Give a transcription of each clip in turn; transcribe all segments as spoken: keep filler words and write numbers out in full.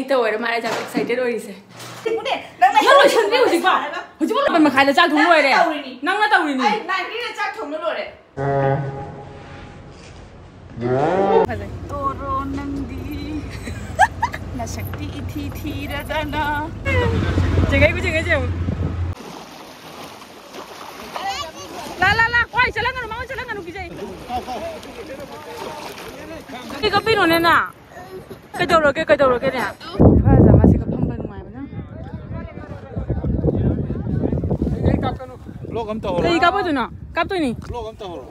ꯍꯦꯛꯇ ꯑꯣꯏꯔ ꯃꯥꯜꯂꯦ ꯌꯥꯝ ꯑꯦꯛꯁꯥꯏꯇꯦꯠ ꯑꯣꯏꯔꯤꯁꯦ꯫ ꯅꯪ ꯂꯣꯏꯁꯟꯗꯦ ꯍꯧꯖꯤꯛꯐꯥꯎ꯫ ꯍꯧꯖꯤꯛꯐꯥꯎ ꯃꯥꯄꯟ ꯃꯈꯥꯏꯗ ꯆꯥꯛ ꯊꯣꯡ ꯂꯣꯏꯔꯦ꯫ ꯅꯪꯅ ꯇꯧꯔꯤꯅꯤ꯫ ꯑꯩ ꯅꯥꯏꯟ ꯊꯥꯔꯇꯤꯗ ꯆꯥꯛ ꯊꯣꯡꯕ ꯂꯣꯏꯔꯦ꯫ ꯐꯖꯩ꯫ ꯇꯣꯔꯣ ꯅꯪꯗꯤ ꯅꯁꯛꯇꯤ ꯏꯊꯤ ꯊꯤꯔꯗꯅ꯫ ꯆꯦꯡꯒꯩꯕꯨ ꯆꯦꯡꯒꯩ ꯆꯦꯡꯉꯨ꯫ ꯂꯥ ꯂꯥ ꯂꯥ ꯀ꯭ꯋꯥꯏ ꯆꯠꯂꯝꯒꯅꯨ ꯃꯉꯣꯟ ꯆꯠꯂꯝꯒꯅꯨ ꯀꯤꯖꯩ꯫ ꯀꯩ ꯀꯞꯄꯤꯅꯣꯅꯦ ꯅꯪ? ꯀꯩꯗꯧꯔꯒꯦ ꯀꯩꯗꯧꯔꯒꯦꯅꯦ? ꯐꯖ ꯃꯁꯤꯒ ꯐꯝꯕ ꯅꯨꯡꯉꯥꯏꯕꯅ꯫ ꯂꯣꯛ ꯑꯝ ꯇꯧꯍꯧꯔꯣ꯫ ꯀꯩ ꯀꯥꯞꯄꯗꯨꯅꯣ? ꯀꯥꯞꯇꯣꯏꯅꯤ꯫ ꯂꯣꯛ ꯑꯝ ꯇꯧꯍꯧꯔꯣ꯫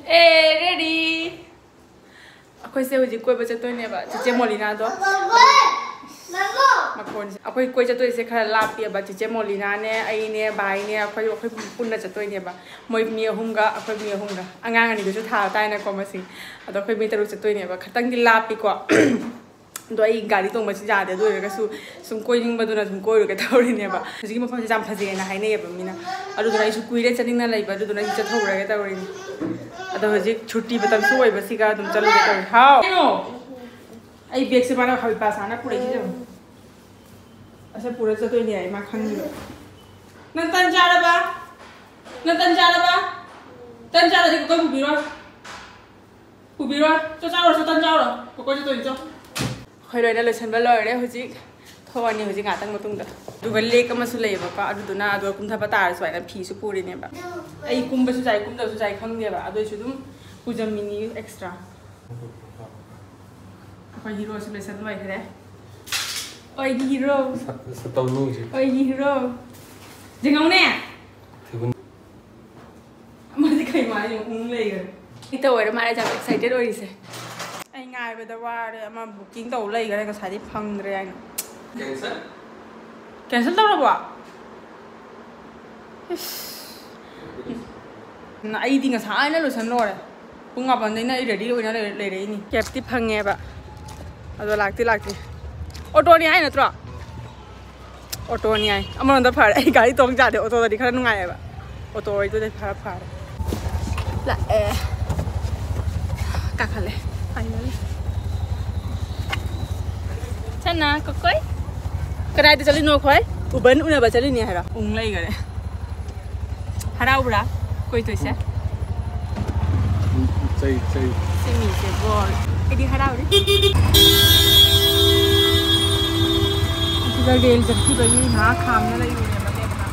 ꯑꯦ ꯔꯦꯗꯤ꯫ ꯑꯩꯈꯣꯏꯁꯦ ꯍꯧꯖꯤꯛ ꯀꯣꯏꯕ ꯆꯠꯇꯣꯏꯅꯦꯕ ꯆꯤꯆꯦ ꯃꯣꯂꯤꯅꯥꯗꯣ꯫ ꯃꯈꯣꯟꯁꯦ ꯑꯩꯈꯣꯏ ꯀꯣꯏ ꯆꯠꯇꯣꯏꯁꯦ ꯈꯔ ꯂꯥꯞꯄꯤꯑꯕ꯫ ꯆꯤꯆꯦ ꯃꯣꯂꯤꯅꯥꯅꯦ, ꯑꯩꯅꯦ, ꯚꯥꯏꯅꯦ, ꯑꯩꯈꯣꯏ ꯑꯩꯈꯣꯏ ꯄꯨꯟꯅ ꯆꯠꯇꯣꯏꯅꯦꯕ꯫ ꯃꯣꯏ ꯃꯤ ꯑꯍꯨꯝꯒ ꯑꯩꯈꯣꯏ ꯃꯤ ꯑꯍꯨꯝꯒ꯫ ꯑꯉꯥꯡ ꯑꯅꯤꯗꯨꯁꯨ ꯊꯥꯕ ꯇꯥꯏꯅꯀꯣ ꯃꯁꯤꯡ꯫ ꯑꯗꯣ ꯑꯩꯈꯣꯏ ꯃꯤ ꯇꯔꯨꯛ ꯆꯠꯇꯣꯏꯅꯦꯕ꯫ ꯈꯤꯇꯪꯗꯤ ꯂꯥꯞꯄꯤꯀꯣ꯫ ꯑꯗꯣ ꯑꯩ ꯒꯥꯔꯤ ꯇꯣꯡꯕꯁꯤ ꯌꯥꯗꯦ꯫ ꯑꯗꯨ ꯑꯣꯏꯔꯒꯁꯨ ꯁꯨꯝ ꯀꯣꯏꯅꯤꯡꯕꯗꯨꯅ ꯁꯨꯝ ꯀꯣꯏꯔꯨꯒꯦ ꯇꯧꯔꯤꯅꯦꯕ꯫ ꯍꯧꯖꯤꯛꯀꯤ ꯃꯐꯝꯁꯦ ꯌꯥꯝ ꯐꯖꯩꯌꯦꯅ ꯍꯥꯏꯅꯩꯌꯦꯕ ꯃꯤꯅ꯫ ꯑꯗꯨꯗꯨꯅ ꯑꯩꯁꯨ ꯀꯨꯏꯔꯦ ꯆꯠꯅꯤꯡꯅ ꯂꯩꯕ꯫ ꯑꯗꯨꯗꯨꯅ ꯑꯩꯁꯨ ꯆꯠꯊꯣꯛꯎꯔꯒꯦ ꯇꯧꯔꯤꯅꯦ꯫ ꯑꯗꯣ ꯍꯧꯖꯤꯛ ꯁꯨꯇꯤ ꯃꯇꯝꯁꯨ ꯑꯣꯏꯕꯁꯤꯒ ꯑꯗꯨꯝ ꯆꯠꯂꯨꯒꯦ ꯇꯧꯔꯤ꯫ ꯍꯥꯎ꯫ ꯀꯩꯅꯣ? ꯑꯩ ꯕꯦꯒꯁꯦ ꯃꯥꯅ ꯍꯕꯤꯄꯥꯁꯥꯅ ꯄꯨꯔꯛꯏꯁꯦ ꯌꯦꯡꯉꯣ꯫ ꯑꯁꯦ ꯄꯨꯔ ꯆꯠꯇꯣꯏꯅꯦ ꯍꯥꯏ ꯃꯥ ꯈꯪꯉꯤꯕ꯫ ꯅꯪ ꯇꯟ ꯆꯥꯔꯕ? ꯅꯪ ꯇꯟ ꯆꯥꯔꯕ? ꯇꯟ ꯆꯥꯔꯗꯤ ꯀꯣꯀꯣꯏ ꯄꯨꯕꯤꯔꯣ꯫ ꯄꯨꯕꯤꯔꯣ꯫ ꯆꯣ ꯆꯥꯔꯣ, ꯆꯣ ꯇꯟ ꯆꯥꯔꯣ꯫ ꯀꯣꯀꯣꯏ ꯆꯠꯇꯣꯏꯅꯤ ꯆꯣ꯫ ꯑꯩꯈꯣꯏ ꯂꯣꯏꯅ ꯂꯣꯏꯁꯟꯕ ꯂꯣꯏꯔꯦ ꯍꯧꯖꯤꯛ꯫ ꯊꯣꯛꯑꯅꯤ ꯍꯧꯖꯤꯛ ꯉꯥꯛꯇꯪ ꯃꯇꯨꯡꯗ꯫ ꯑꯗꯨꯒ ꯂꯦꯛ ꯑꯃꯁꯨ ꯂꯩꯌꯦꯕꯀꯣ꯫ ꯑꯗꯨꯗꯨꯅ ꯑꯗꯨꯒ ꯀꯨꯝꯊꯕ ꯇꯥꯔꯁꯨ ꯍꯥꯏꯅ ꯐꯤꯁꯨ ꯄꯨꯔꯤꯅꯦꯕ꯫ ꯑꯩ ꯀꯨꯝꯕꯁꯨ ꯆꯥꯏ ꯀꯨꯝꯗꯕꯁꯨ ꯆꯥꯏ ꯈꯪꯗꯦꯕ꯫ ꯑꯗꯨ ꯑꯣꯏꯁꯨ ꯑꯗꯨꯝ ꯄꯨꯖꯝꯃꯤꯅꯤ ꯑꯦꯛꯁꯇ꯭ꯔꯥ꯫ ꯑꯩꯈꯣꯏ ꯍꯤꯔꯣꯁꯨ ꯂꯣꯏꯁꯟ ꯂꯣꯏꯈ꯭ꯔꯦ꯫ ꯑꯩꯒꯤ ꯍꯤꯔꯣ꯫ ꯁ-, ꯁ-, ꯇꯧꯅꯨ ꯍꯧꯖꯤꯛ꯫ ꯑꯩꯒꯤ ꯍꯤꯔꯣ꯫ ꯌꯦꯡꯉꯧꯅꯦ꯫ ꯊꯤꯕꯨꯟ꯫ ꯃꯥꯗꯤ ꯀꯩ ꯃꯥ ꯌꯦꯡꯉꯨ ꯎꯪ ꯂꯩꯈ꯭ꯔꯦ꯫ ꯏꯇ ꯑꯣꯏꯔ ꯃꯥꯜꯂꯦ ꯌꯥꯝ ꯑꯦꯛꯁꯥꯏꯇꯦꯠ ꯑꯣꯏꯔꯤꯁꯦ꯫ ꯑꯩ ꯉꯥꯏꯕꯗ ꯋꯥꯔꯦ꯫ ꯑꯃ ꯕꯨꯀꯤꯡ ꯇꯧ ꯂꯩꯈꯔꯦ ꯉꯁꯥꯏꯗꯤ ꯐꯪꯗ꯭ꯔꯦ ꯍꯥꯏꯅ꯫ ꯀꯦꯟꯁꯦꯜ? ꯀꯦꯟꯁꯦꯜ ꯇꯧꯔꯕꯣ? ꯏꯁ꯫ ꯅ-, ꯑꯩꯗꯤ ꯉꯁꯥꯏꯅ ꯂꯣꯏꯁꯟ ꯂꯣꯏꯔꯦ꯫ ꯄꯨꯡ ꯃꯥꯄꯟꯗꯩꯅ ꯑꯩ ꯔꯦꯗꯤ ꯑꯣꯏꯅ ꯂꯩ-, ꯂꯩꯔꯛꯏꯅꯤ꯫ ꯀꯦꯞꯇꯤ ꯐꯪꯉꯦꯕ꯫ ꯑꯗꯣ ꯂꯥꯛꯇꯤ ꯂꯥꯛꯇꯦ꯫ ꯑꯣꯇꯣꯅꯤ ꯍꯥꯏ ꯅꯠꯇ꯭ꯔꯣ? ꯑꯣꯇꯣꯅꯤ ꯍꯥꯏ꯫ ꯑꯃꯔꯣꯝꯗ ꯐꯔꯦ꯫ ꯑꯩ ꯒꯥꯔꯤ ꯇꯣꯡ ꯌꯥꯗꯦ꯫ ꯑꯣꯇꯣꯗꯗꯤ ꯈꯔ ꯅꯨꯡꯉꯥꯏꯌꯦꯕ꯫ ꯑꯣꯇꯣ ꯑꯣꯏꯗꯣꯏꯅꯦ, ꯐꯔ ꯐꯔꯦ꯫ ꯂꯥꯛꯑꯦ꯫ ꯀꯥꯈꯠꯂꯦ꯫ Finally꯫ ꯆꯅꯥ, ꯀꯣꯀꯣꯏ꯫ ꯀꯗꯥꯏꯗ ꯆꯠꯂꯤꯅꯣ ꯑꯩꯈꯣꯏ? ꯎꯕꯟ ꯎꯅꯕ ꯆꯠꯂꯤꯅꯦ ꯍꯥꯏꯔꯣ? ꯎꯪ ꯂꯩꯈꯔꯦ꯫ ꯍꯔꯥꯎꯕ꯭ꯔꯥ? ꯀꯣꯏ ꯇꯣꯏꯁꯦ? ꯆꯩ, ꯆꯩ꯫ ꯁꯤ ꯃꯤꯁꯦ ꯕꯣꯜ꯫ ꯑꯩꯗꯤ ꯍꯔꯥꯎꯔꯤ꯫ ꯑꯁꯤꯗ ꯔꯦꯜ ꯆꯠꯈꯤꯕꯒꯤ ꯉꯥꯏꯍꯥꯛ ꯈꯥꯝꯅ ꯂꯩꯔꯨꯔꯦ ꯃꯇꯦꯛ ꯑꯃ꯫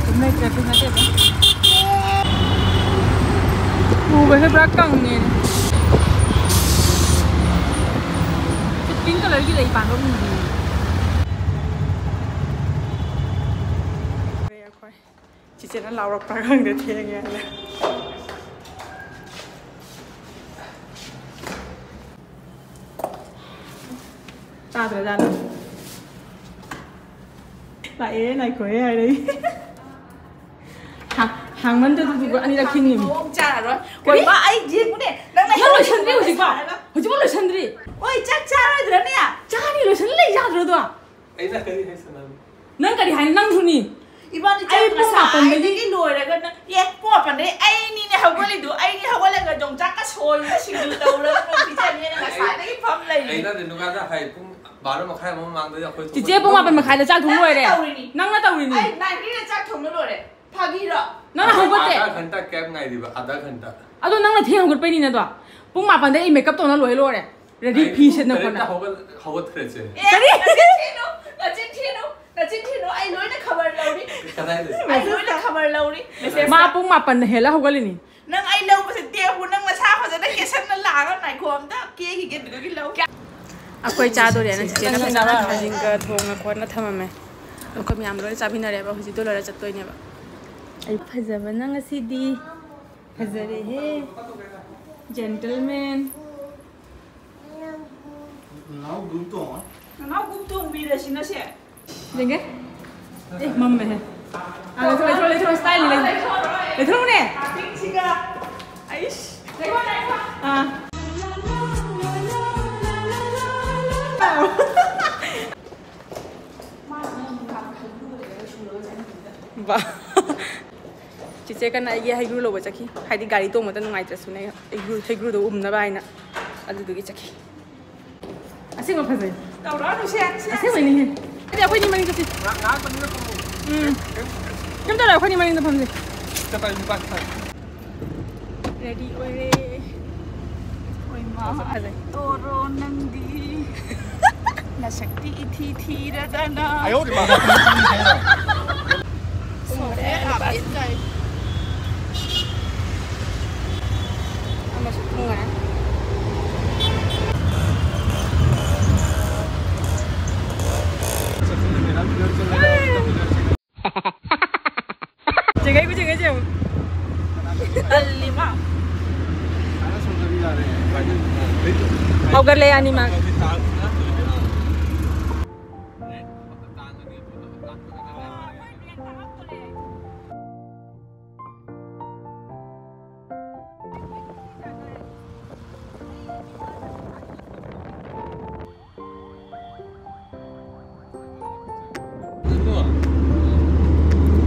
ꯑꯗꯨꯝ ꯂꯩꯇ꯭ꯔꯦ, ꯑꯗꯨ ꯅꯠꯇꯦ ꯑꯗꯨꯝ꯫ ꯎꯕꯁꯦ ꯄꯨꯔꯥ ꯀꯪꯉꯦ꯫ ꯁꯤ pink colourꯒꯤ ꯂꯩ ꯄꯥꯟꯕ ꯎꯗꯦ꯫ ꯆꯤꯆꯦꯅ ꯂꯥꯎꯔꯛꯄ꯭ꯔꯥ ꯈꯪꯗꯦ, ꯊꯦꯡꯉꯦ ꯍꯥꯏꯅ꯫ ꯆꯥꯗ꯭ꯔꯖꯥꯠꯂꯣ? ꯂꯥꯛꯑꯦ, ꯉꯥꯏꯈꯣꯍꯦ ꯍꯥꯏꯔꯛꯏ꯫ ꯍꯥ-, ꯍꯥꯡꯃꯟꯗꯗꯨꯒ ꯑꯅꯤꯔꯛ ꯈꯤꯡꯉꯤꯃꯤ꯫ ꯃꯑꯣꯡ ꯆꯥꯔꯔꯣꯏ꯫ ꯀꯔꯤ? ꯍꯣꯏ, ꯃꯥ ꯑꯩ ꯌꯦꯡꯉꯨꯅꯦ꯫ ꯅꯪꯅ ꯅꯪ ꯂꯣꯏꯁꯟꯗ꯭ꯔꯤ ꯍꯧꯖꯤꯛꯐꯥꯎ? ꯍꯥꯏꯔꯒ꯫ ꯍꯧꯖꯤꯛꯐꯥꯎ ꯂꯣꯏꯁꯟꯗ꯭ꯔꯤ? ꯍꯣꯏ, ꯆꯥꯛ ꯆꯥꯔꯣꯏꯗ꯭ꯔꯅꯦ? ꯆꯥꯅꯤ, ꯂꯣꯏꯁꯟ ꯂꯩ ꯌꯥꯗ꯭ꯔꯣ ꯑꯗꯣ? ꯑꯩꯅ ꯀꯔꯤ ꯍꯥꯏꯁꯅꯥꯅꯣ? ꯅꯪ ꯀꯔꯤ ꯍꯥꯏꯅꯣ? ꯅꯪꯁꯨꯅꯤ꯫ ꯏꯕꯥꯅꯤ ꯑꯩ ꯆꯥꯛ ꯄꯨꯡ ꯃꯥꯄꯟꯗꯒꯤ ꯉꯁꯥꯏꯗꯒꯤ ꯂꯣꯏꯔꯒ ꯅꯪ, ꯑꯦ, ꯄꯨꯡ ꯃꯥꯄꯟꯗꯒꯤ ꯑꯩꯅꯤꯅꯦ ꯍꯧꯒꯠꯂꯤꯗꯨ꯫ ꯑꯩꯅꯤ ꯍꯧꯒꯠꯂꯒ ꯌꯣꯡꯆꯥꯛꯀ ꯁꯣꯏꯔꯒ ꯁꯤꯡꯖꯨ ꯇꯧꯔꯒ ꯅꯪ ꯄꯤꯖꯅꯤꯅ ꯉꯁꯥꯏꯗꯒꯤ ꯐꯝ ꯂꯩꯔꯤ꯫ ꯑꯩꯅ ꯅꯨꯡꯉꯥꯏꯅ ꯍꯥꯏ, ꯄꯨꯡ ꯕꯥꯔꯣ ꯃꯈꯥꯏ ꯑꯃ ꯃꯃꯥꯡꯗꯗꯤ ꯑꯩꯈꯣꯏ ꯆꯤꯆꯦ, ꯄꯨꯡ ꯃꯥꯄꯟ ꯃꯈꯥꯏꯗ ꯆꯥꯛ ꯊꯣꯡ ꯅꯪꯅ ꯂꯣꯏꯔꯦ꯫ ꯇꯧꯔꯤꯅꯤ꯫ ꯅꯪꯅ ꯇꯧꯔꯤꯅꯤ꯫ ꯑꯩ ꯅꯥꯏꯟ ꯊꯥꯔꯇꯤꯗ ꯆꯥꯛ ꯊꯣꯡꯕ ꯂꯣꯏꯔꯦ꯫ ꯐꯥꯒꯤꯔꯣ? ꯅꯪꯅ ꯍꯧꯒꯠꯇꯦ꯫ ꯑꯙꯥ ꯘꯟꯇꯥ ꯀꯦꯞ ꯉꯥꯏꯔꯤꯕ, ꯑꯙꯥ ꯘꯟꯇꯥ꯫ ꯑꯗꯣ ꯅꯪꯅ ꯊꯦꯡ ꯍꯧꯒꯠꯄꯩꯅꯤꯅ ꯑꯗꯣ꯫ ꯄꯨꯡ ꯃꯥꯄꯟꯗ ꯑꯩ ꯃꯦꯀꯞ ꯇꯧꯅ ꯂꯣꯏ ꯂꯣꯏꯔꯦ꯫ ꯔꯦꯗꯤ ꯑꯩ ꯐꯤ ꯄꯨꯡ ꯁꯦꯠꯅ ꯇꯔꯦꯠꯇ ꯈꯣꯠꯅ꯫ ꯍꯧꯒꯠ-, ꯍꯧꯒꯠꯈ꯭ꯔꯦ ꯆꯦ꯫ ꯑꯦ, ꯀꯔꯤ? ꯅꯆꯤꯟ ꯊꯤꯅꯨ, ꯅꯆꯤꯟ ꯊꯤꯅꯨ, ꯅꯆꯤꯟ ꯊꯤꯅꯨ, ꯑꯩ ꯂꯣꯏꯅ ꯈꯕꯔ ꯂꯧꯔꯤ꯫ ꯀꯗꯥꯏꯗ? ꯑꯩ ꯂꯣꯏꯅ ꯈꯕꯔ ꯂꯧꯔꯤ꯫ ꯃꯦꯁꯦꯖ ꯃꯥ ꯄꯨꯡ ꯃꯥꯄꯟꯗ ꯍꯦꯜꯂ ꯍꯧꯒꯠꯂꯤꯅꯤ꯫ ꯅꯪ ꯑꯩ ꯂꯧꯕꯁꯦ ꯇꯦꯛꯄꯨ, ꯅꯪ ꯅꯁꯥ ꯐꯖꯅ ꯀꯦꯁꯟꯅ ꯂꯥꯛꯑꯒ ꯉꯥꯏꯈꯣ ꯑꯝꯇ ꯀꯦꯈꯤꯒꯦ ꯑꯗꯨꯗꯒꯤ ꯂꯧꯒꯦ꯫ ꯑꯩꯈꯣꯏ ꯆꯥꯗꯣꯔꯦꯅ ꯆꯤꯆꯦꯅ ꯐꯖꯅ ꯊꯥꯖꯤꯟꯒ ꯊꯣꯡꯉ ꯈꯣꯠꯅ ꯊꯝꯃꯝꯃꯦ꯫ ꯑꯩꯈꯣꯏ ꯃꯌꯥꯝ ꯂꯣꯏ ꯆꯥꯃꯤꯟꯅꯔꯦꯕ, ꯍꯧꯖꯤꯛꯇꯣ ꯂꯣꯏꯔ ꯆꯠꯇꯣꯏꯅꯦꯕ꯫ ꯑꯩ ꯐꯖꯕꯅ ꯉꯁꯤꯗꯤ ꯐꯖꯔꯦꯍꯦ꯫ Gentleman꯫ ꯅꯅꯥꯎ ꯒꯨꯝ ꯇꯣꯡꯉꯣ꯫ ꯅꯅꯥꯎ ꯒꯨꯝ ꯇꯣꯡꯕꯤꯔꯁꯤ ꯉꯁꯤ꯫ ꯌꯦꯡꯒꯦ꯫ ꯑꯦ, ꯃꯝꯃꯦꯍꯦ꯫ ꯑꯥ, ꯂꯩꯊꯣꯛ, ꯂꯩꯊꯣꯛ, ꯂꯩꯊꯣꯛ, style ꯂꯩ-, ꯂꯩꯊꯣꯛꯎꯅꯦ꯫ ꯑꯥ꯫ ꯕꯥ꯫ ꯆꯤꯆꯦ ꯀꯟꯅ ꯑꯩꯒꯤ ꯍꯩꯒ꯭ꯔꯨ ꯂꯧꯕ ꯆꯠꯈꯤ, ꯍꯥꯏꯗꯤ ꯒꯥꯔꯤ ꯇꯣꯡꯕꯗ ꯅꯨꯡꯉꯥꯏꯇ꯭ꯔꯁꯨꯅꯦ, ꯍꯩꯒ꯭ꯔꯨ, ꯍꯩꯒ꯭ꯔꯨꯗꯣ ꯎꯝꯅꯕ ꯍꯥꯏꯅ꯫ ꯑꯗꯨꯗꯨꯒꯤ ꯆꯠꯈꯤ꯫ ꯑꯁꯦꯡꯕ ꯐꯖꯩ꯫ ꯇꯧꯔꯛꯑꯅꯨꯁꯦ, ꯁꯦ, ꯁꯦ꯫ ꯑꯁꯦꯡꯕꯩꯅꯦꯍꯦ꯫ ꯑꯗꯨꯗꯤ ꯑꯩꯈꯣꯏꯅꯤ ꯃꯅꯤꯡ ꯆꯠꯁꯤ꯫ ꯉꯥꯏꯍꯥꯛ, ꯉꯥꯏꯍꯥꯛ ꯃꯅꯤꯡꯗ ꯐꯝꯃꯣ꯫ ꯎꯝ꯫ ꯀꯩꯝ ꯇꯧꯔꯣꯏ, ꯑꯩꯈꯣꯏꯅꯤ ꯃꯅꯤꯡꯗ ꯐꯝꯁꯤ꯫ ꯆꯠꯄ ꯍꯥꯏꯗꯤ ꯅꯨꯄꯥ ꯈꯛꯇꯪ꯫ ꯔꯦꯗꯤ ꯑꯣꯏꯔꯦ꯫ ꯍꯣꯏ, ꯃꯥ꯫ ꯐꯖꯩ꯫ ꯇꯣꯔꯣ ꯅꯪꯗꯤ꯫ ꯅꯁꯛꯇꯤ ꯏꯊꯤ ꯊꯤꯔꯗꯅ꯫ ꯑꯌꯣ, ꯃꯥ꯫ ꯁꯣꯔꯦ, ꯑꯥ, ꯕꯥꯏ꯫ ꯑꯃꯁꯨ ꯊꯨꯡꯉꯦ꯫ ꯆꯦꯡꯒꯩ ꯈꯨꯆꯦꯡꯒꯩꯁꯦ ꯌꯦꯡꯉꯨ꯫ ꯇꯜꯂꯤ ꯃꯥ꯫ ꯍꯧꯒꯠꯂꯦ ꯑꯅꯤꯃꯛ꯫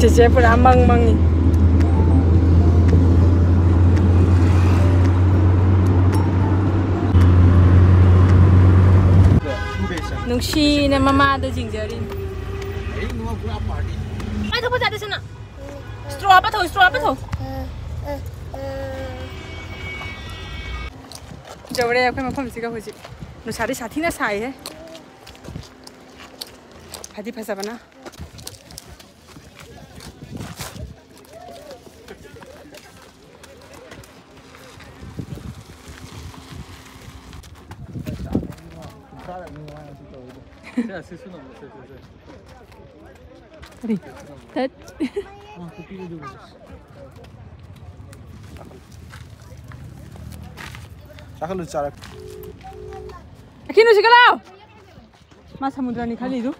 ꯆꯦꯆꯦ ꯄꯨꯔꯥ ꯃꯪ ꯃꯪꯉꯤ꯫ ꯅꯨꯡꯁꯤꯅ ꯃꯃꯥꯗ ꯆꯤꯡꯖꯔꯤꯅꯤ꯫ ꯃꯥꯏ ꯊꯣꯛꯄ ꯌꯥꯗꯦ ꯁꯤꯅ꯫ Straw ꯍꯥꯞꯄ ꯊꯧ, straw ꯍꯥꯞꯄ ꯊꯧ꯫ ꯌꯧꯔꯦ ꯑꯩꯈꯣꯏ ꯃꯐꯝꯁꯤꯒ ꯍꯧꯖꯤꯛ꯫ ꯅꯨꯡꯁꯥꯗꯤ ꯁꯥꯊꯤꯅ ꯁꯥꯏꯍꯦ꯫ ꯐꯗꯤ ꯐꯖꯕꯅ꯫ ꯀꯔꯤ? ꯇꯠ꯫ ꯆꯥꯈꯠꯂꯨ, ꯆꯥꯔꯛ꯫ ꯑꯈꯤꯅꯨ ꯁꯤꯒ ꯂꯥꯎ꯫ ꯃꯥ ꯁꯃꯨꯗ꯭ꯔꯅꯤ ꯈꯜꯂꯤꯗꯨ꯫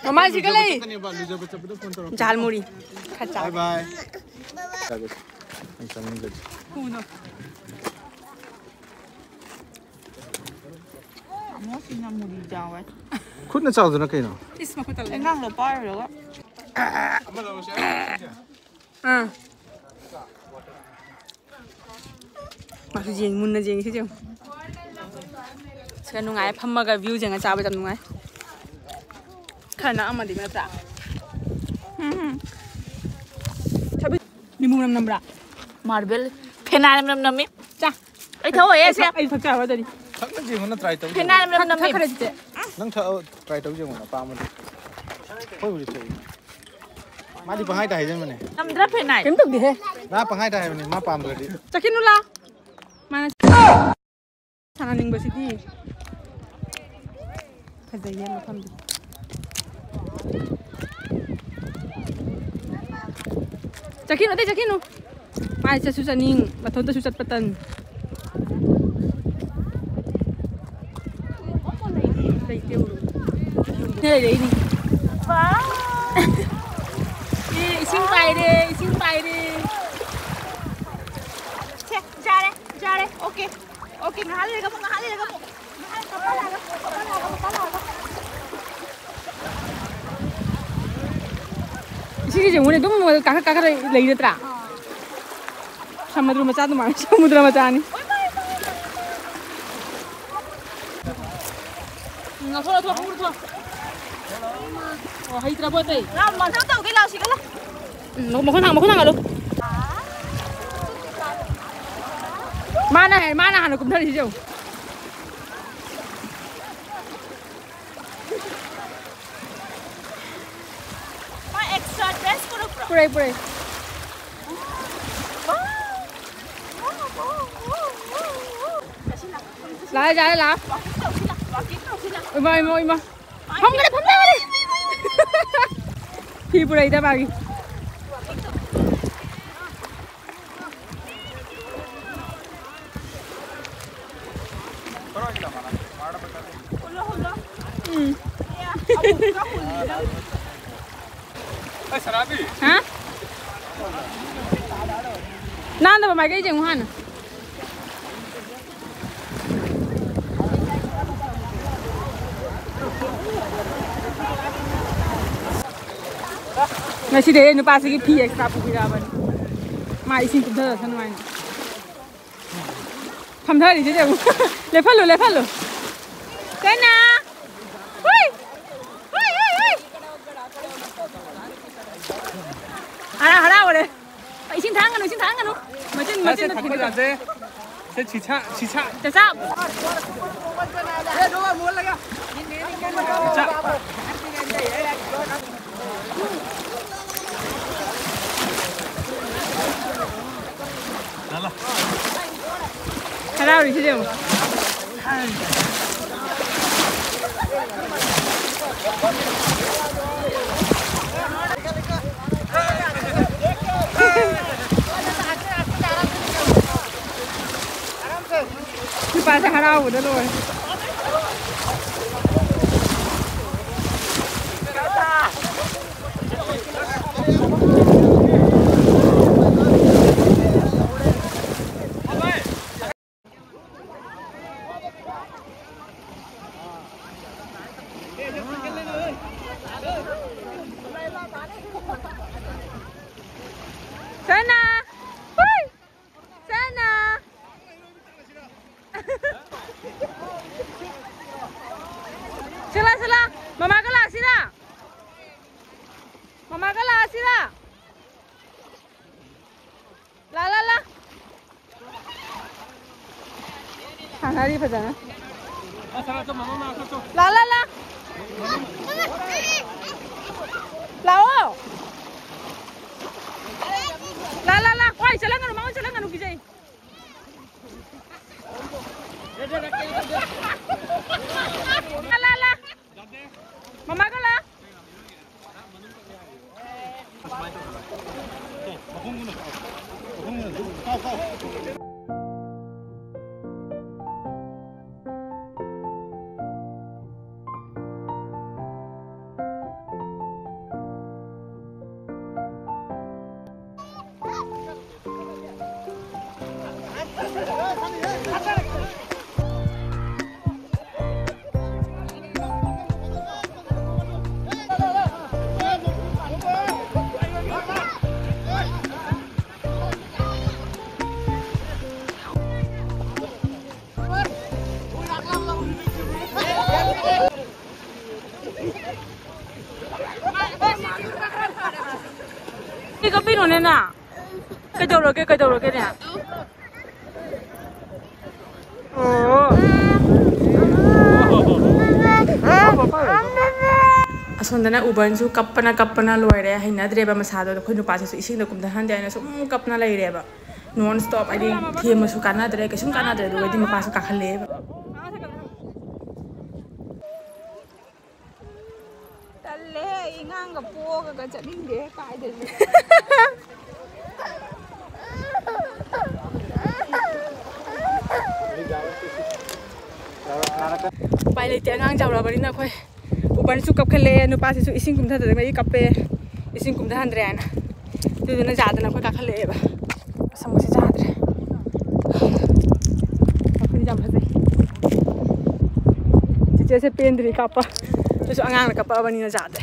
ꯃꯃꯥ ꯁꯤꯒ ꯂꯩ꯫ ꯆꯠꯀꯅꯦꯕ, ꯂꯨꯖꯕ ꯆꯠꯄꯗ ꯐꯣꯟ ꯇꯧꯔꯛꯀꯦ꯫ ꯖꯥꯜ ꯃꯨꯔꯤ꯫ ꯈꯔ ꯆꯥꯎ꯫ ꯕꯥꯏ ꯕꯥꯏ꯫ ꯆꯥꯒꯦ꯫ ꯑꯩ ꯆꯥꯅꯤꯡꯗ꯭ꯔꯗꯤ꯫ ꯎꯅꯣ꯫ ꯇꯥꯃꯣ ꯁꯤꯅ ꯃꯨꯔꯤ ꯆꯥꯎꯋꯦ꯫ ꯈꯨꯠꯅ ꯆꯥꯎꯗꯅ ꯀꯩꯅꯣ? ꯏꯁ ꯃꯈꯨꯠꯇ ꯂꯩ꯫ ꯏꯟꯖꯥꯡꯗꯣ ꯄꯥꯏꯔꯨꯔꯒ꯫ ꯑꯥ꯫ ꯃꯥꯁꯨ ꯌꯦꯡ-, ꯃꯨꯟꯅ ꯌꯦꯡꯉꯤ ꯁꯤꯁꯦ ꯌꯦꯡꯉꯨ꯫ ꯁꯤꯒ ꯅꯨꯡꯉꯥꯏ, ꯐꯝꯃꯒ view ꯌꯦꯡꯉ ꯆꯥꯕ ꯌꯥꯝ ꯅꯨꯡꯉꯥꯏ꯫ ꯈꯔ ꯅꯛꯑꯝꯃꯗꯤ ꯅꯠꯇ꯭ꯔꯥ? ꯎꯝ꯫ ꯊꯕꯤ-, ꯅꯤꯝꯕꯨ ꯃꯅꯝ ꯅꯝꯕ꯭ꯔꯥ? ꯃꯥꯔꯕꯦꯜ ꯐꯦꯅꯥꯏꯜ ꯃꯅꯝ ꯅꯝꯃꯤ꯫ ꯆꯥ꯫ ꯑꯩ ꯊꯛꯑꯣꯏꯌꯦ ꯑꯩ ꯁꯦ꯫ ꯊꯛ-, ꯑꯩ ꯊꯛꯆꯔꯣꯏ ꯑꯗꯨꯗꯤ꯫ ꯊꯛꯅ ꯌꯦꯡꯉꯨꯅ try ꯇꯧ ꯐꯦꯅꯥꯏꯜ ꯌꯦꯡꯉꯨ꯫ ꯃꯅꯝ ꯊꯛ-, ꯅꯝꯃꯤ꯫ ꯊꯛꯈ꯭ꯔꯦ ꯆꯤꯆꯦ꯫ ꯅꯪ ꯊꯛꯑꯣ, try ꯇꯧ ꯌꯦꯡꯉꯨ ꯑꯄꯥꯝꯕꯗꯤ꯫ ꯑꯩꯈꯣꯏꯕꯨꯗꯤ ꯊꯛꯏ꯫ ꯃꯥꯗꯤ ꯄꯪꯍꯥꯏꯗ ꯍꯥꯏꯖꯟꯕꯅꯦ꯫ ꯅꯝꯗ꯭ꯔꯥ ꯐꯦꯅꯥꯏꯜ? ꯀꯩꯝ ꯇꯧꯗꯦꯍꯦ꯫ ꯃꯥ ꯄꯪꯍꯥꯏꯗ ꯍꯥꯏꯕꯅꯦ, ꯃꯥ ꯄꯥꯝꯗ꯭ꯔꯗꯤ꯫ ꯆꯠꯈꯤꯅꯨ ꯂꯥ꯫ ꯃꯥꯅ ꯁꯥꯟꯅꯅꯤꯡꯕꯁꯤꯗꯤ꯫ ꯐꯖꯩꯌꯦ ꯃꯐꯝꯗꯤ꯫ ꯆꯠꯈꯤꯅꯨ, ꯑꯇꯩ ꯆꯠꯈꯤꯅꯨ꯫ ꯃꯥꯗꯤ ꯆꯠꯁꯨ ꯆꯠꯅꯤꯡ, ꯃꯊꯟꯇꯁꯨ ꯆꯠꯄ ꯇꯟ꯫ ꯂꯩꯇꯦ, ꯎꯔꯨ꯫ ꯂꯩꯔꯛꯏꯅꯤ꯫ ꯋꯥꯎ! ꯑꯦ, ꯏꯁꯤꯡ ꯄꯥꯏꯔꯦ, ꯏꯁꯤꯡ ꯄꯥꯏꯔꯦ꯫ ꯁꯦ, ꯌꯥꯔꯦ, ꯌꯥꯔꯦ, okay꯫ Okay, ꯉꯥꯏꯍꯥꯛ ꯂꯩꯔꯒ ꯑꯃꯨꯛ, ꯉꯥꯏꯍꯥꯛ ꯂꯩꯔꯒ ꯑꯃꯨꯛ꯫ ꯉꯥꯏꯍꯥꯛ ꯄꯣꯊꯥꯔꯒ, ꯄꯣꯊꯥꯔꯒ, ꯄꯣꯊꯥꯔꯒ꯫ ꯏꯁꯤꯡꯁꯦ ꯌꯦꯡꯉꯨꯅꯦ, ꯑꯗꯨꯝ ꯀꯥꯈꯠ ꯀꯥꯈꯠ ꯂꯩ ꯅꯠꯇ꯭ꯔꯥ? ꯁꯃꯨꯗ꯭ꯔ ꯃꯆꯥ ꯑꯗꯨꯃꯥꯏꯅ, ꯁꯃꯨꯗ꯭ꯔ ꯃꯆꯥꯅꯤ꯫ ꯎꯝ, ꯂꯧꯊꯣꯛ, ꯂꯧꯊꯣꯛ, ꯈꯣꯡꯎꯞ ꯂꯧꯊꯣꯛ꯫ ꯑꯣ, ꯍꯩꯇ꯭ꯔꯕꯣ ꯑꯇꯩ? ꯂꯥꯎ, ꯃꯊꯪ ꯇꯧꯒꯦ, ꯂꯥꯎ, ꯁꯤꯗ ꯂꯥꯎ꯫ ꯎꯝ, ꯃꯈꯣꯡ ꯊꯥꯡ-, ꯃꯈꯣꯡ ꯊꯥꯡꯒꯠꯂꯨ꯫ ꯃꯥꯅ ꯍꯦ-, ꯃꯥꯅ ꯍꯥꯟꯅ ꯀꯨꯝꯊꯔꯤꯁꯤ ꯌꯦꯡꯉꯨ꯫ ꯃꯥ extra dress ꯄꯨꯔꯛꯄ꯭ꯔꯣ? ꯄꯨꯔꯛꯏ, ꯄꯨꯔꯛꯏ꯫ ꯋꯥꯎ! ꯋꯥꯎ, ꯋꯥꯎ, ꯋꯥꯎ, ꯋꯥꯎ, ꯋꯥꯎ! ꯂꯥꯛꯑꯦ, ꯂꯥꯛꯑꯦ, ꯂꯥꯛꯑꯦ꯫ Walking ꯇꯧꯁꯤ ꯂꯥꯎ, walking ꯇꯧꯁꯤ ꯂꯥꯎ꯫ ꯏꯃꯥ, ꯏꯃꯥ, ꯏꯃꯥ꯫ ꯐꯝꯒꯔꯦ, ꯐꯝꯒꯔꯦ꯫ ꯐꯤ ꯄꯨꯔꯛꯏꯗ ꯃꯥꯒꯤ꯫ ꯎꯝ꯫ ꯍꯥ? ꯅꯥꯟꯗꯕ ꯃꯥꯏꯀꯩ ꯌꯦꯡꯉꯨ ꯍꯥꯟꯅ꯫ ꯉꯁꯤꯗꯤ ꯑꯩ ꯅꯨꯄꯥꯁꯤꯒꯤ ꯐꯤ ꯑꯦꯛꯁꯇ꯭ꯔꯥ ꯄꯨꯕꯤꯔꯛꯑꯕꯅꯤ꯫ ꯃꯥ ꯏꯁꯤꯡ ꯇꯨꯝꯊꯔꯁꯅꯨ ꯍꯥꯏꯅ꯫ ꯐꯝꯊꯔꯤꯁꯤꯗꯤ ꯑꯃꯨꯛ꯫ ꯂꯦꯞꯍꯜꯂꯨ, ꯂꯦꯞꯍꯜꯂꯨ꯫ ꯆꯦꯟꯅ! ꯍꯨꯏ! ꯍꯨꯏ, ꯍꯨꯏ, ꯍꯨꯏ! ꯍꯔꯥꯎ, ꯍꯔꯥꯎꯔꯦ꯫ ꯏꯁꯤꯡ ꯊꯥꯡꯒꯅꯨ, ꯏꯁꯤꯡ ꯊꯥꯡꯒꯅꯨ꯫ ꯃꯆꯤꯟ, ꯁꯦ, ꯃꯆꯤꯟ ꯊꯥꯡꯒꯠ ꯌꯥꯗꯦ꯫ ꯁꯦ, ꯁꯤꯁꯥ, ꯁꯤꯁꯥ꯫ ꯆꯥꯆꯥ꯫ ꯁꯤꯁꯥ꯫ ꯂꯥ, ꯂꯥ꯫ ꯍꯔꯥꯎꯔꯤꯁꯤꯗꯤ ꯌꯦꯡꯉꯨ꯫ ꯅꯨꯄꯥꯁꯦ ꯍꯔꯥꯎꯕꯗ ꯂꯣꯏꯔꯦ꯫ ꯁꯅꯥ! ꯍꯨꯏ! ꯁꯅꯥ! ꯁꯤꯂꯥ, ꯁꯤꯂꯥ! ꯃꯃꯥꯒ ꯂꯥꯛꯁꯤꯔꯥ? ꯃꯃꯥꯒ ꯂꯥꯛꯑꯁꯤꯔꯥ? ꯂꯥ, ꯂꯥ, ꯂꯥ꯫ ꯁꯥꯟꯅꯔꯤ ꯐꯖꯅ꯫ ꯂꯥ, ꯂꯥ, ꯂꯥ꯫ ꯂꯥꯛꯑꯣ꯫ ꯂꯥ, ꯂꯥ, ꯂꯥ꯫ ꯋꯥꯏ ꯆꯠꯍꯟꯒꯅꯨ, ꯃꯉꯣꯟ ꯆꯠꯍꯟꯒꯅꯨ, ꯀꯤꯖꯩ꯫ ꯂꯥ, ꯂꯥ, ꯂꯥ꯫ ꯃꯃꯥꯒ ꯂꯥ꯫ ꯀꯞꯄꯤꯅꯣꯅꯦ ꯅꯪ? ꯀꯩꯗꯧꯔꯒꯦ, ꯀꯩꯗꯧꯔꯒꯦꯅꯦ? ꯑꯣ꯫ ꯑꯁꯣꯝꯗꯅ ꯎꯕꯟꯁꯨ ꯀꯞꯄꯅ ꯀꯞꯄꯅ ꯂꯣꯏꯔꯦ, ꯍꯩꯅꯗ꯭ꯔꯦꯕ ꯃꯁꯥꯗꯣ꯫ ꯑꯩꯈꯣꯏ ꯅꯨꯄꯥꯁꯤꯁꯨ ꯏꯁꯤꯡꯗ ꯀꯨꯝꯊꯍꯟꯗꯦ ꯍꯥꯏꯅ ꯁꯨꯝ ꯀꯞꯅ ꯂꯩꯔꯦꯕ꯫ ꯅꯣꯟ ꯁ꯭ꯇꯣꯞ, ꯍꯥꯏꯗꯤ ꯊꯦꯝꯃꯁꯨ ꯀꯥꯟꯅꯗ꯭ꯔꯦ, ꯀꯩꯁꯨꯝ ꯀꯥꯟꯅꯗ꯭ꯔꯦ꯫ ꯑꯗꯨꯒꯗꯤ ꯃꯄꯥꯁꯨ ꯀꯥꯈꯠꯂꯛꯑꯦꯕ꯫ ꯇꯜꯂꯦꯍꯦ, ꯑꯩ ꯑꯉꯥꯡꯒ ꯄꯣꯛꯑꯒ ꯆꯠꯅꯤꯡꯗꯦ ꯀꯥꯏꯗꯁꯨ꯫ ꯎꯄꯥꯏ ꯂꯩꯇꯦ, ꯑꯉꯥꯡ ꯆꯥꯎꯔꯕꯅꯤꯅ ꯑꯩꯈꯣꯏ꯫ ꯎꯕꯔꯁꯨ ꯀꯞꯈꯠꯂꯛꯑꯦ, ꯅꯨꯄꯥꯁꯤꯁꯨ ꯏꯁꯤꯡ ꯀꯨꯝꯊꯗꯕꯒꯤ ꯀꯞꯄꯦ, ꯏꯁꯤꯡ ꯀꯨꯝꯊꯍꯟꯗ꯭ꯔꯦ ꯍꯥꯏꯅ꯫ ꯑꯗꯨꯗꯨꯅ ꯌꯥꯗꯅ ꯑꯩꯈꯣꯏ ꯀꯥꯈꯠꯂꯛꯑꯦꯕ꯫ ꯑꯁꯪꯕꯁꯤ ꯌꯥꯗ꯭ꯔꯦ꯫ ꯃꯐꯝꯗꯤ ꯌꯥꯝ ꯐꯖꯩ꯫ ꯆꯤꯆꯦꯁꯦ ꯄꯦꯟꯗ꯭ꯔꯤ ꯀꯥꯞꯄ꯫ ꯑꯗꯨꯁꯨ ꯑꯉꯥꯡꯅ ꯀꯞꯄꯛꯑꯕꯅꯤꯅ ꯌꯥꯗ꯭ꯔꯦ꯫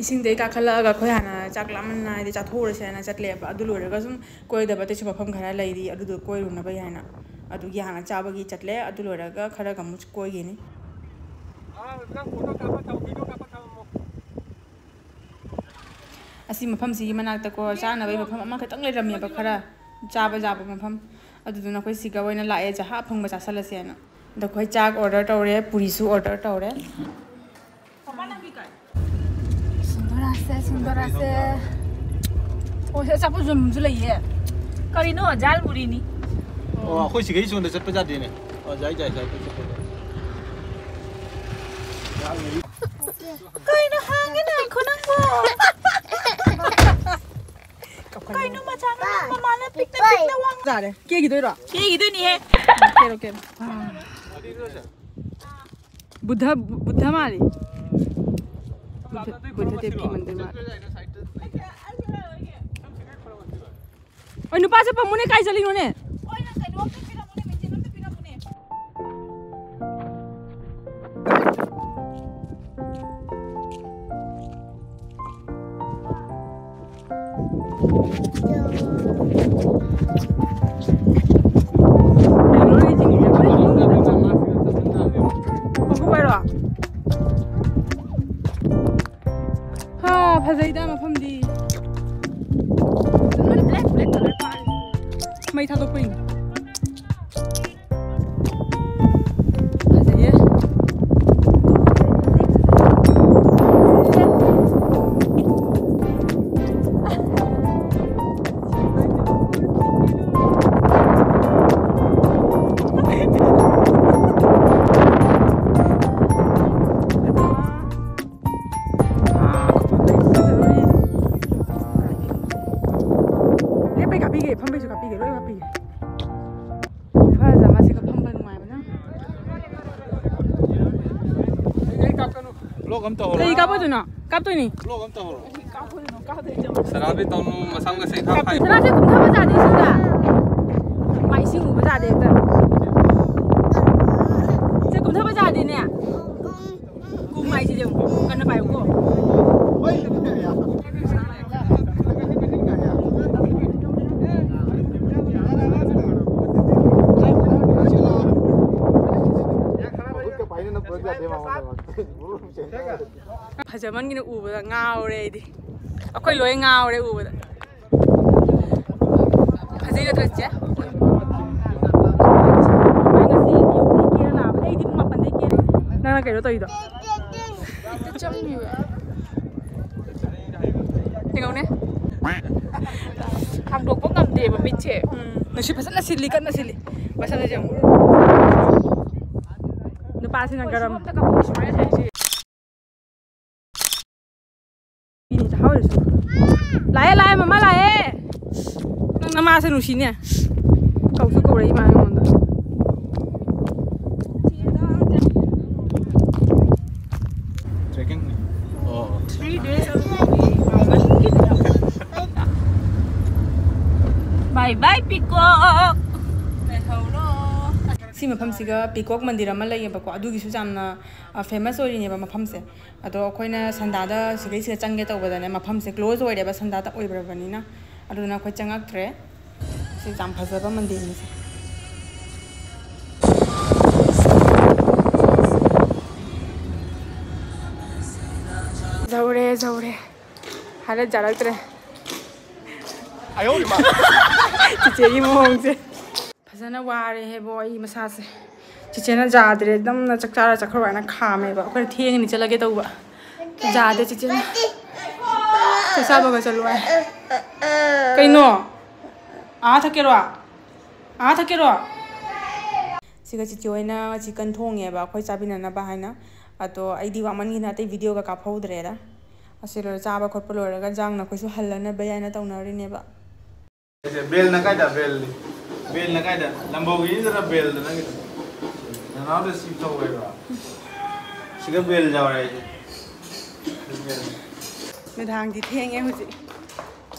ꯏꯁꯤꯡꯗꯩ ꯀꯥꯈꯠꯂꯛꯑꯒ ꯑꯩꯈꯣꯏ ꯍꯥꯟꯅ ꯆꯥꯛ ꯂꯥꯝꯃꯟꯅ ꯍꯥꯏꯗꯤ ꯆꯥꯊꯣꯛꯎꯔꯁꯦ ꯍꯥꯏꯅ ꯆꯠꯂꯦꯕ꯫ ꯑꯗꯨ ꯂꯣꯏꯔꯒ ꯁꯨꯝ ꯀꯣꯏꯗꯕ ꯑꯇꯩꯁꯨ ꯃꯐꯝ ꯈꯔ ꯂꯩꯔꯤ, ꯑꯗꯨꯗꯣ ꯀꯣꯏꯔꯨꯅꯕ ꯍꯥꯏꯅ꯫ ꯑꯗꯨꯒꯤ ꯍꯥꯟꯅ ꯆꯥꯕꯒꯤ ꯆꯠꯂꯦ, ꯑꯗꯨ ꯂꯣꯏꯔꯒ ꯈꯔꯒ ꯑꯃꯨꯛ ꯀꯣꯏꯒꯤꯅꯤ꯫ ꯑꯁꯤ ꯃꯐꯝꯁꯤꯒꯤ ꯃꯅꯥꯛꯇꯀꯣ ꯆꯥꯅꯕꯒꯤ ꯃꯐꯝ ꯑꯃꯈꯛꯇꯪ ꯂꯩꯔꯝꯃꯦꯕ, ꯈꯔ ꯆꯥꯕ ꯌꯥꯕ ꯃꯐꯝ꯫ ꯑꯗꯨꯗꯨꯅ ꯑꯩꯈꯣꯏ ꯁꯤꯒ ꯑꯣꯏꯅ ꯂꯥꯛꯑꯦ, ꯆꯍꯥ ꯑꯐꯪꯕ ꯆꯥꯁꯜꯂꯁꯦꯅ꯫ ꯑꯗꯣ ꯑꯩꯈꯣꯏ ꯆꯥꯛ ꯑꯣꯔꯗꯔ ꯇꯧꯔꯦ, ꯄꯨꯔꯤꯁꯨ ꯑꯣꯔꯗꯔ ꯇꯧꯔꯦ꯫ ꯁꯤꯟꯗꯣꯔꯥꯁꯦ, ꯁꯤꯟꯗꯣꯔꯥꯁꯦ꯫ ꯑꯣ, ꯁꯤ ꯑꯆꯥꯄꯣꯠ ꯌꯣꯟꯐꯝꯁꯨ ꯂꯩꯌꯦ꯫ ꯀꯔꯤꯅꯣ? ꯖꯥꯜ ꯃꯨꯔꯤꯅꯤ꯫ ꯑꯣ, ꯑꯩꯈꯣꯏ ꯁꯤꯒꯩ ꯆꯣꯟꯗ ꯆꯠꯄ ꯌꯥꯗꯦꯅꯦ꯫ ꯑꯣ, ꯌꯥꯏ, ꯌꯥꯏ, ꯌꯥꯏ, ꯑꯩꯈꯣꯏ ꯆꯠꯄ ꯌꯥꯏ꯫ ꯀꯩꯅꯣ ꯍꯥꯡꯉꯦ ꯅꯥꯏꯈꯣ ꯅꯪꯕꯣ? ꯀꯩꯅꯣ ꯃꯆꯥꯅꯨꯄꯤ ꯃꯃꯥꯅ ꯄꯤꯛꯅ ꯄꯤꯛꯅ ꯋꯥ ꯉꯥꯡ- ꯌꯥꯔꯦ꯫ ꯀꯦꯈꯤꯗꯣꯏꯔꯣ? ꯀꯦꯈꯤꯗꯣꯏꯅꯤꯍꯦ꯫ ꯀꯦꯔꯣ, ꯀꯦꯔꯣ꯫ ꯕꯨꯙ, ꯕꯨꯙ ꯃꯥꯜꯂꯤ꯫ ꯕꯨꯙ, ꯕꯨꯙ ꯗꯦꯕꯀꯤ ꯃꯟꯗꯤꯔ ꯃꯥꯜꯂꯤ꯫ ꯑꯣꯏ, ꯅꯨꯄꯥꯁꯦ ꯄꯝꯃꯨꯅꯦ, ꯀꯥꯏ ꯆꯠꯂꯤꯅꯣꯅꯦ? ꯐꯖꯩꯗ ꯃꯐꯝꯗꯤ꯫ ꯕ꯭ꯂꯦꯛ ꯕ꯭ꯂꯦꯛ ꯀꯂꯔ ꯄꯥꯛꯑꯦ꯫ ꯃꯩ ꯊꯥꯗꯣꯛꯄꯩꯅꯤ꯫ ꯐꯖꯩꯌꯦ꯫ ꯂꯦꯞꯄꯩ ꯀꯥꯞꯄꯤꯒꯦ, ꯐꯝꯕꯩꯁꯨ ꯀꯥꯞꯄꯤꯒꯦ, ꯂꯣꯏ ꯀꯥꯞꯄꯤꯒꯦ꯫ ꯈꯨꯐꯖ ꯑꯃ ꯁꯤꯒ ꯐꯝꯕ ꯅꯨꯡꯉꯥꯏꯕꯅ꯫ ꯕ꯭ꯂꯣꯛ ꯑꯝ ꯇꯧꯍꯧꯔꯣ꯫ ꯀꯩ ꯀꯥꯞꯄꯣꯏꯗꯣꯏꯅꯣ? ꯀꯥꯞꯇꯣꯏꯅꯤ꯫ ꯕ꯭ꯂꯣꯛ ꯑꯝ ꯇꯧꯍꯧꯔꯣ꯫ ꯁꯅꯥꯕꯤ ꯇꯧꯅꯨ, ꯃꯁꯝꯒꯁꯦ ꯏꯈꯥ ꯀꯥꯞꯇꯣꯏ꯫ ꯐꯥꯏ꯫ ꯁꯅꯥꯁꯦ ꯀꯨꯝꯊꯕ ꯌꯥꯗꯦ ꯁꯤꯗ꯫ ꯃꯥ ꯏꯁꯤꯡ ꯎꯕ ꯌꯥꯗꯦ ꯍꯦꯛꯇ꯫ ꯁꯦ ꯀꯨꯝꯊꯕ ꯌꯥꯗꯦꯅꯦ꯫ ꯀꯨꯝ ꯍꯥꯏꯁꯤꯗꯤ ꯑꯃꯨꯛ ꯀꯟꯅ ꯄꯥꯏꯌꯨꯀꯣ꯫ ꯐꯖꯃꯟꯒꯤꯅ ꯎꯕꯗ ꯉꯥꯎꯔꯦ ꯑꯩꯗꯤ꯫ ꯑꯩꯈꯣꯏ ꯂꯣꯏ ꯉꯥꯎꯔꯦ ꯎꯕꯗ꯫ ꯐꯖꯩ ꯅꯠꯇ꯭ꯔꯣ ꯆꯤꯆꯦ? ꯑꯩ ꯉꯁꯤ ꯑꯌꯨꯛꯇꯒꯤ ꯀꯦꯔ ꯂꯥꯛꯑꯕꯅꯦ꯫ ꯑꯩꯗꯤ ꯄꯨꯡ ꯃꯥꯄꯟꯗꯩ ꯀꯦꯔꯦ꯫ ꯅꯪꯅ ꯀꯩꯅꯣ ꯇꯧꯔꯤꯗꯣ? ꯍꯦꯛꯇ ꯆꯪꯉꯤꯕ꯫ ꯌꯦꯡꯉꯧꯅꯦ꯫ ꯍꯥꯡꯗꯣꯛꯄ ꯉꯝꯗꯦꯕ ꯃꯤꯠꯁꯦ꯫ ꯎꯝ꯫ ꯅꯨꯡꯁꯤꯠ ꯐꯖꯅ ꯁꯤꯠꯂꯤ, ꯀꯟꯅ ꯁꯤꯠꯂꯤ꯫ ꯃꯁꯛꯁꯦ ꯌꯦꯡꯉꯨ꯫ ꯅꯨꯄꯥꯁꯤꯅ ꯒꯔꯝ꯫ ꯁꯨꯃꯥꯏꯅ ꯂꯩꯁꯦ꯫ ꯂꯥꯛꯑꯦ, ꯂꯥꯛꯑꯦ, ꯃꯃꯥ ꯂꯥꯛꯑꯦ꯫ ꯅꯪ ꯅꯃꯥꯁꯦ ꯅꯨꯡꯁꯤꯅꯦ꯫ ꯀꯧꯁꯨ ꯀꯧꯔꯛꯏ ꯃꯥ ꯑꯩꯉꯣꯟꯗ꯫ Trekking ꯅꯦ꯫ ꯑꯣ꯫ Three days of movie꯫ Bye bye, peacock꯫ ꯁꯤ ꯃꯐꯝꯁꯤꯒ peacock ꯃꯟꯗꯤꯔ ꯑꯃ ꯂꯩꯌꯦꯕꯀꯣ, ꯑꯗꯨꯒꯤꯁꯨ ꯌꯥꯝꯅ, ꯑ, famous ꯑꯣꯏꯔꯤꯅꯦꯕ ꯃꯐꯝꯁꯦ꯫ ꯑꯗꯣ ꯑꯩꯈꯣꯏꯅ ꯁꯟꯗꯥꯗ ꯁꯤꯗꯩꯁꯤꯗ ꯆꯪꯒꯦ ꯇꯧꯕꯗꯅꯦ, ꯃꯐꯝꯁꯦ close ꯑꯣꯏꯔꯦꯕ, ꯁꯟꯗꯥꯗ ꯑꯣꯏꯕ꯭ꯔꯕꯅꯤꯅ꯫ ꯑꯗꯨꯅ ꯑꯩꯈꯣꯏ ꯆꯪꯉꯛꯇ꯭ꯔꯦ꯫ ꯁꯤ ꯌꯥꯝ ꯐꯖꯕ ꯃꯟꯗꯤꯔꯅꯤꯁꯦ꯫ ꯌꯧꯔꯦ, ꯌꯧꯔꯦ꯫ ꯍꯥꯏꯔ ꯌꯥꯔꯛꯇ꯭ꯔꯦ꯫ ꯆꯤꯆꯦꯒꯤ ꯃꯑꯣꯡꯁꯦ꯫ ꯐꯖꯅ ꯋꯥꯔꯦ ꯍꯦꯕꯣ ꯑꯩ ꯃꯁꯥꯁꯦ꯫ ꯆꯤꯆꯦꯅ ꯌꯥꯗ꯭ꯔꯦ, ꯅꯝꯅ ꯆꯥꯛ ꯆꯥꯔ ꯆꯠꯈ꯭ꯔꯣ ꯍꯥꯏꯅ ꯈꯥꯝꯃꯦꯕ꯫ ꯑꯩꯈꯣꯏꯅ ꯊꯦꯡꯉꯅꯤ ꯆꯠꯂꯒꯦ ꯇꯧꯕ꯫ ꯌꯥꯗꯦ ꯆꯤꯆꯦꯅ꯫ ꯆꯥꯛ ꯆꯥꯕꯒ ꯆꯠꯂꯣ ꯍꯥꯏ꯫ ꯀꯩꯅꯣ? ꯑꯥ ꯊꯛꯀꯦꯔꯣ? ꯑꯥ ꯊꯛꯀꯦꯔꯣ? ꯁꯤꯒ ꯆꯤꯆꯦ ꯍꯣꯏꯅ ꯆꯤꯛꯀꯟ ꯊꯣꯡꯉꯦꯕ ꯑꯩꯈꯣꯏ ꯆꯥꯕꯤꯅꯅꯕ ꯍꯥꯏꯅ꯫ ꯑꯗꯣ ꯑꯩꯗꯤ ꯋꯥꯃꯟꯒꯤꯅ ꯑꯇꯩ ꯚꯤꯗꯤꯑꯣꯒ ꯀꯥꯞꯍꯧꯗ꯭ꯔꯦꯗ꯫ ꯑꯁꯤ ꯂꯣꯏꯔ ꯆꯥꯕ ꯈꯣꯠꯄ ꯂꯣꯏꯔꯒ ꯏꯟꯖꯥꯡ ꯅꯈꯣꯏꯁꯨ ꯍꯜꯂꯅꯕ ꯍꯥꯏꯅ ꯇꯧꯅꯔꯤꯅꯦꯕ꯫ ꯕꯦꯜꯅ ꯀꯥꯏꯗ? ꯕꯦꯜꯗꯤ? ꯕꯦꯜꯅ ꯀꯥꯏꯗ? ꯂꯝꯕꯣꯒꯤꯅꯤꯗꯅ ꯕꯦꯜꯗ ꯅꯪꯒꯤꯗꯣ꯫ ꯅꯅꯥꯎꯗ ꯁꯤ ꯇꯧꯋꯦꯕ꯫ ꯁꯤꯗ ꯕꯦꯜ ꯌꯥꯎꯔꯦ ꯑꯩꯁꯦ꯫ ꯕꯦꯜ꯫ ꯅꯨꯡꯗꯥꯡꯗꯤ ꯊꯦꯡꯉꯦ ꯍꯧꯖꯤꯛ꯫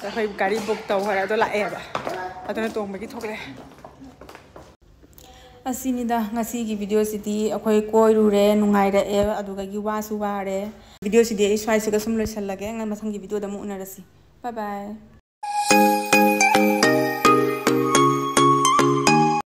ꯑꯩꯈꯣꯏ ꯒꯥꯔꯤ ꯕꯨꯛ ꯇꯧꯈ꯭ꯔꯦ, ꯑꯗꯣ ꯂꯥꯛꯑꯦꯕ꯫ ꯑꯗꯨꯅ ꯇꯣꯡꯕꯒꯤ ꯊꯣꯛꯂꯛꯑꯦ꯫ ꯑꯁꯤꯅꯤꯗ ꯉꯁꯤꯒꯤ ꯚꯤꯗꯤꯑꯣꯁꯤꯗꯤ꯫ ꯑꯩꯈꯣꯏ ꯀꯣꯏꯔꯨꯔꯦ, ꯅꯨꯡꯉꯥꯏꯔꯛꯑꯦ, ꯑꯗꯨꯗꯒꯤ ꯋꯥꯁꯨ ꯋꯥꯔꯦ꯫ ꯚꯤꯗꯤꯑꯣꯁꯤꯗꯤ ꯑꯩ ꯁ꯭ꯋꯥꯏꯁꯤꯒ ꯁꯨꯝ ꯂꯣꯏꯁꯤꯜꯂꯒꯦ꯫ ꯃꯊꯪꯒꯤ ꯚꯤꯗꯤꯑꯣꯗ ꯑꯃꯨꯛ ꯎꯅꯔꯁꯤ꯫ Bye bye꯫